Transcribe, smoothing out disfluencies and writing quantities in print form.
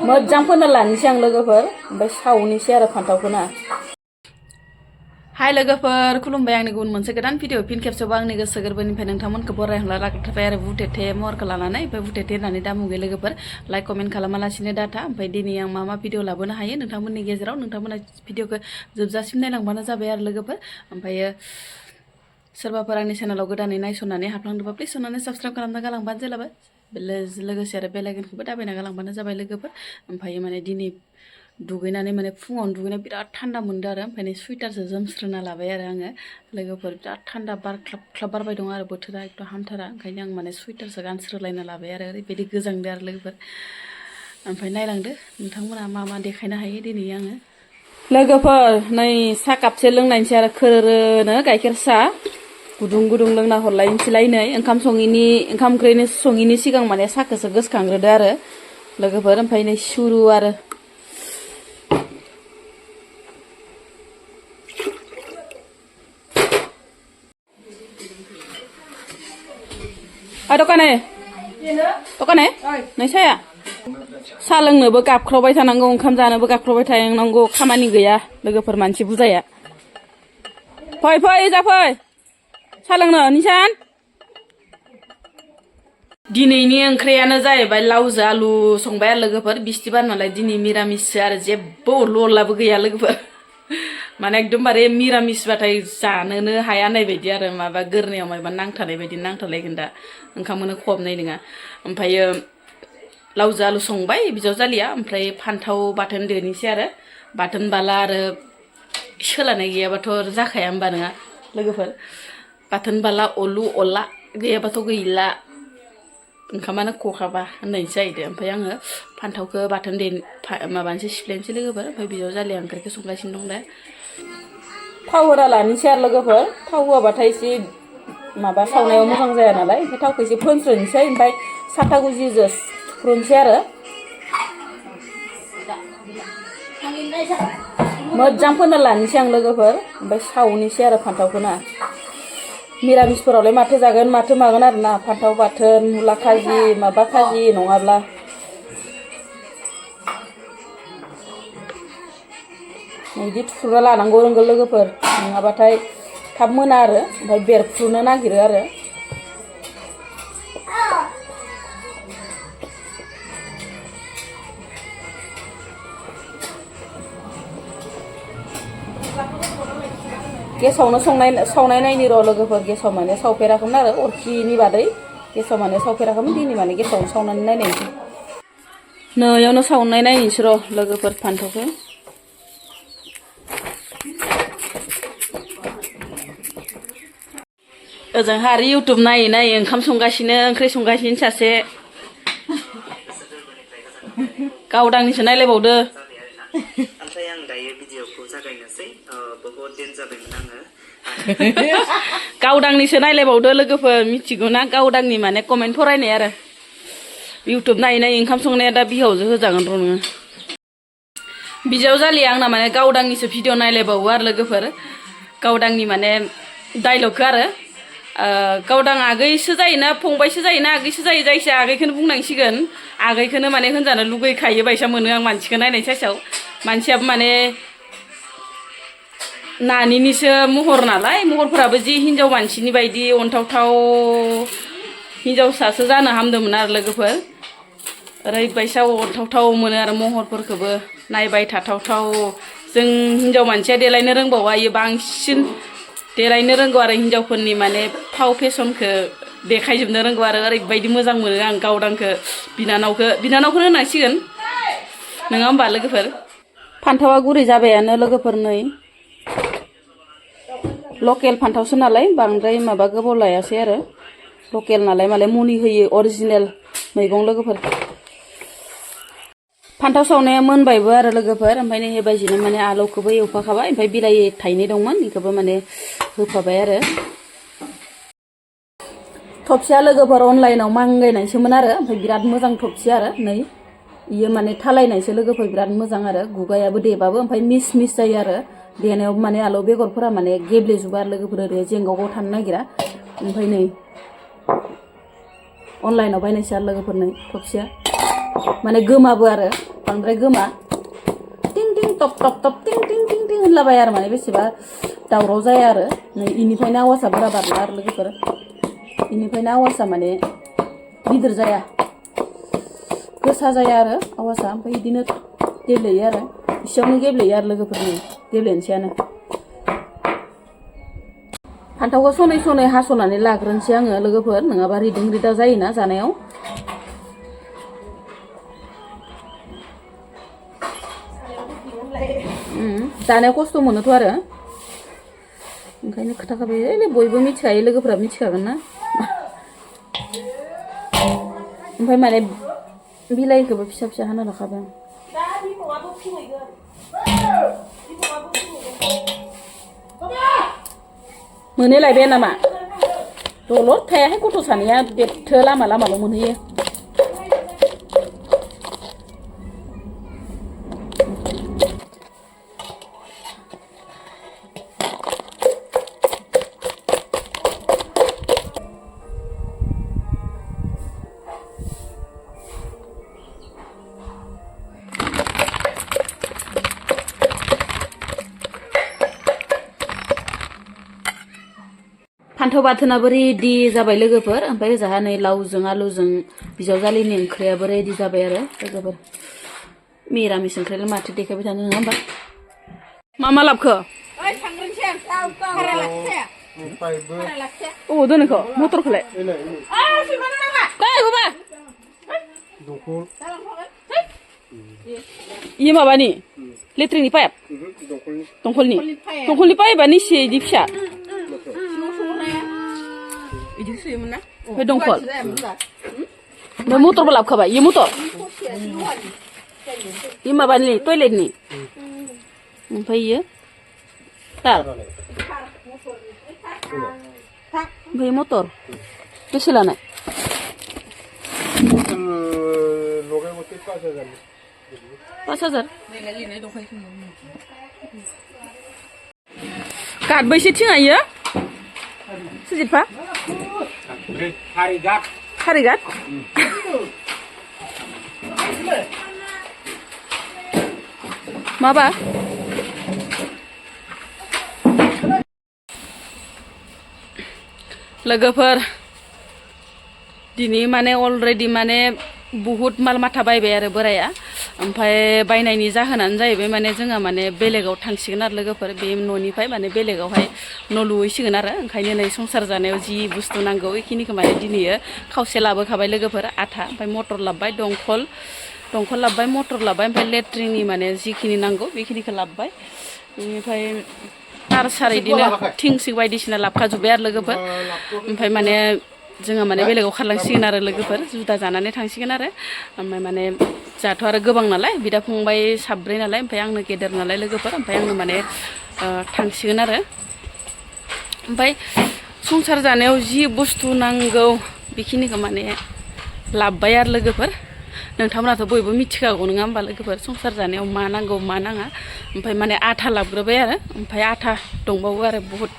मोजां फोना लानोसै आं लोगोफोर ओमफ्राय सावनोसै आरो फान्थावखौ ना हाय लोगोफोर खुलुमबाय आंनि गुबुन मोनसे गोदान भिडिअ फिन खेबसेबाव आंनि गोसो गोरबोनिफ्राय नोंथांमोनखौ बरायहरना लाग्रोबाय आरो बुथेथे महरखौ लानानै ओमफ्राय बुथेथे होननानै दा मुगै लोगोफोर लाइक कमेन्ट खालामालासिनो डाटा ओमफ्राय दिनै आं मा भिडिअ लाबोनो हायो नोंथांमोननि गेजेराव नोंथांमोना भिडिअखौ जोबजासिम नायलांबानो जाबाय आरो लोगोफोर ओमफ्रायो सोरबाफोर आंनि चेनेलाव गोदानै नायसननानै हाबलांदोंबा प्लिज अननानै साबस्क्राइब खालामना गालांबानो जाबाय लोगोसे आरो बेल आइकनखौबो दाबायना गालांबानो जाबाय लोगोफोर ओमफ्राय माने दिनै दुगैनानै माने फुङावनो दुगैना बिराद थान्दा मोनदों आरो ओमफ्राय सुइटारसो जोमस्रोना लाबाय आरो आङो लोगोफोर बिराद थान्दा बार ख्लाब ख्लाब बारबाय दं आरो बोथोरा एकदम हामथारा ओंखायनो आं माने सुइटारसो गानस्रोलायना लाबाय आरो ओरैबायदि गोजांदो आरो लोगोफोर ओमफ्राय नायलांदो नोंथांमोना मा देखायनो हायो दिनै आङो लोगोफोर नै साहा कापसे लोंनायसै आरो खोरोनो गाइखेर साहा गुदुं गुदुं लोंना हरलायनोसैलाय नै ओंखाम ओंख्रिनि सङिनि सिगां माने साहाखौसो गोसोखांग्रोदो आरो लोगोफोर ओमफ्राय नै सुरु आरो दखाने नै साया साहा लोंनोबो गाबख्रावबाय थानांगौ ओंखाम जानोबो गाबख्रावबाय थानांगौ खामानि गैया लोगोफोर मानसि बुजाया फै जाफै साहा लोंनो निसान दिनैनि ओंख्रियानो जाहैबाय लावजो आलु संबाय आरो लोगोफोर बिस्थिबार नालाय दिनै मिरामिससो आरो जेबो अरलु गैया लोगोफोर माने एकदमबारे मिरामिसबाथाय जानोनो हाया होननाय बायदि आरो माबा गोरनायाव माबा नांथानाय बायदि नांथालायगोन दा ओंखामखौनो खहाबनाय नङा ओमफ्रायो लावजो आलु संबाय बिजावजालिया ओमफ्राय फान्थाव बाथोन देनोसै आरो बाथोन बाला आरो सोलानाय गैयाबाथ' जाखाया होमबा नङा लोगोफोर बाथोन बाला अला गैयाबाथ' गैला ओंखामानो खहाबा होननायसो जाहैदो ओमफ्राय आङो फान्थावखौ बाथोन माबानोसै सिफ्लेनोसै लोगोफोर ओमफ्राय बिजावजालिया ओंख्रिखौ संगासिनो दं दा थाव होना लानोसै आरो लोगोफोर थाव होआबाथाय एसे माबा सावनायाव मोजां जाया नालाय ओमफ्राय थावखौ एसे फोनस्रोनोसै ओमफ्राय साथा गुजिजों थुख्रुनोसै आरो मोजां फोना लानोसै आं लोगोफोर ओमफ्राय सावनोसै आरो फान्थावखौ ना मिरामिसफोरावलाय माथो जागोन माथो मागोन आरो ना फान्थाव बाथोन मुला खाजि माबा खाजि नङाब्ला बिदि थुख्रुना लानांगौ रोंगौ लोगोफोर नङाबाथाय थाब मोना आरो ओमफ्राय बेरफ्रुनो नागिरो आरो गेसावनो सावनाय नायनि र' लोगोफोर गेसाव माने सावफेराखैमोन आरो अरखिनि बादै गेसाव माने सावफेराखैमोन दिनै माने गेसावनो सावनानै नायनायसै नैयावनो सावनाय नायनोसै र' लोगोफोर फान्थावखौ ओजोंहा आरो इउटुब नायै ओंखाम संगासिनो ओंख्रि संगासिनो सासे गावदांनिसो नायलायबावदो ओमफ्राय आं दायो भिडिअखौ जागायनोसै बहुद दिन जाबायमोन आङो गावदांनिसो नायलायबावदो लोगोफोर मिथिगौ ना गावदांनि माने कमेन्ट फरायनाय आरो इउटुब नायै ओंखाम संनाया दा बिहावजो होजागोन र' नोङो बिजावजालिया आंना माने गावदांनिसो भिडिअ नायलायबावो आरो लोगोफोर गावदांनि माने डाइलगखौ आरो गावदां आगैसो जायोना फंबायसो जायोना आगैसो जायो जायखिया आगैखौनो बुंनांसिगोन आगैखौनो माने होनजानो लुगैखायो बायसा मोनो आं मानसिखौ नायनाय साइसाव मानसियाबो माने नानिनिसो महर नालाय महरफोराबो जि हिन्जाव मानसिनि बायदि अनथावथाव हिन्जावसासो जानो हामदोंमोन आरो लोगोफोर ओरैबायसा अनथावथाव मोनो आरो महरफोरखौबो नायबाय थाथावथाव जों हिन्जाव मानसिया देलायनो रोंबावा इयो बांसिन देलायनो रोंगौ आरो हिन्जावफोरनि माने फाव फेसनखौ देखायजोबनो रोंगौ आरो ओरैबायदि मोजां मोनो आं गावदांखौ बिनानावखौनो होनांसिगोन नङा होमबा लोगोफोर फान्थावा गुरै जाबायानो लोगोफोर नै लकेल फान्थावसो नालाय बांद्राय माबा गोबाव लायासै आरो लकेल नालाय मालाय मुलि होयो अरिजिनेल मैगं लोगोफोर फान्थाव सावनाया मोनबायबो आरो लोगोफोर ओमफ्राय नै बेबायदिनो माने आलुखौबो एवफाखाबाय ओमफ्राय बिलाइ थाइनै दंमोन बेखौबो माने होफाबाय आरो थबसिया लोगोफोर अनलाइनाव मांगायनायसोमोन आरो ओमफ्राय बिराद मोजां थबसि आरो नै इयो माने थालायनायसो लोगोफोर बिराद मोजां आरो गुगायाबो देबाबो ओमफ्राय मिस जायो आरो देनायाव माने आलु बेगरफोरा माने गेब्लेजोबा आरो लोगोफोर ओरै जेंगाव थानो नागिरा ओमफ्राय नै अनलाइनाव बायनायसो आरो लोगोफोर नै थबसिया माने गोमाबो आरो बांद्राय गोमा टिं टिं टप टप टप टिं टिं टिं टिं होनलाबाय आरो माने बेसेबा दावराव जाया आरो नै इनिफ्रायनो आवासा बारा बारला आरो लोगोफोर इनिफ्रायनो आवासा माने गिदिर जाया गोसा जाया आरो आवासा ओमफ्राय बिदिनो गेब्लेयो आरो एसेयावनो गेब्लेयो आरो लोगोफोरनि गेब्लेनोसैयानो फान्थावखौ सनै सनै हास'नानै लाग्रोनोसै आङो लोगोफोर नङाबा रिदिं रिदा जायोना जानायाव जानायाव खस्थ' मोनोथ' आरो ओंखायनो खोथाखाबाय बयबो मिथिखायो लोगोफोरा मिथिखागोन ना ओमफ्राय माने बिलाइखौबो फिसा फिसा हाना लाखाबाय मोनहैलायबाय नामा दलद थायाहाय गथ' सानैया बेथो लामा लामाल' मोनहैयो फान्थाव बाथोनाबो रेडि जाबाय लोगोफोर ओमफ्राय ओजाहा नै लावजों आलुजों बिजाव जालिनि ओंख्रियाबो रेडि जाबाय आरो लोगोफोर मिरामिस ओंख्रियालाय माथो देखायबाय थानो नङा होमबा मा लाबखो अबाव दोनोखौ मटरखौलाय इयो माबानि लेट्रिननि पाइप दंखलनि पाइपा निसे इदि फिसा दंखल ओमफ्राय मटरबो लाबोखाबाय इयो मटर इयो माबानि टयलेटनि ओमफ्राय इयो तार ओमफ्राय मटर बेसे लानाय 5,000 गादबैसे थिङा इयो सुजितफा खारिगाट माबा लोगोफोर दिनै माने अलरेडि माने बहुत माल माथा बायबाय आरो बोराया ओमफ्राय बायनायनि जाहोनानो जाहैबाय माने जोंहा माने बेलेगाव थांसिगोन आरो लोगोफोर बे न'निफ्राय माने बेलेगावहाय न' लुहैसिगोन आरो ओंखायनो नै संसार जानायाव जि बुस्थु नांगौ बेखिनिखौ माने दिनैयो खावसे लाबोखाबाय लोगोफोर आथा ओमफ्राय मटर लाबोबाय दंखल लाबोबाय मटर लाबोबाय ओमफ्राय लेट्रिननि माने जिखिनि नांगौ बेखिनिखौ लाबोबाय बेनिफ्राय तार सार बिदिनो थिंसिं बायदिसिना लाबोखाजोब्बाय आरो लोगोफोर ओमफ्राय माने जोङो माने बेलेगाव खारलांसिगोन आरो लोगोफोर जुदा जानानै थांसिगोन आरो ओमफ्राय माने जोंहाथ' आरो गोबां नालाय बिदा फंबाय साब्रै नालाय ओमफ्राय आंनो गेदेर नालाय लोगोफोर ओमफ्राय आंनो माने थांसिगोन आरो ओमफ्राय संसार जानायाव जि बुस्थु नांगौ बेखिनिखौ माने लाबोबाय आरो लोगोफोर नोंथांमोनाथ' बयबो मिथिखागौ नङा होमबा लोगोफोर संसार जानायाव मा नांगौ मा नाङा ओमफ्राय माने आथा लाबोग्रोबाय आरो ओमफ्राय आथा दंबावो आरो बहुद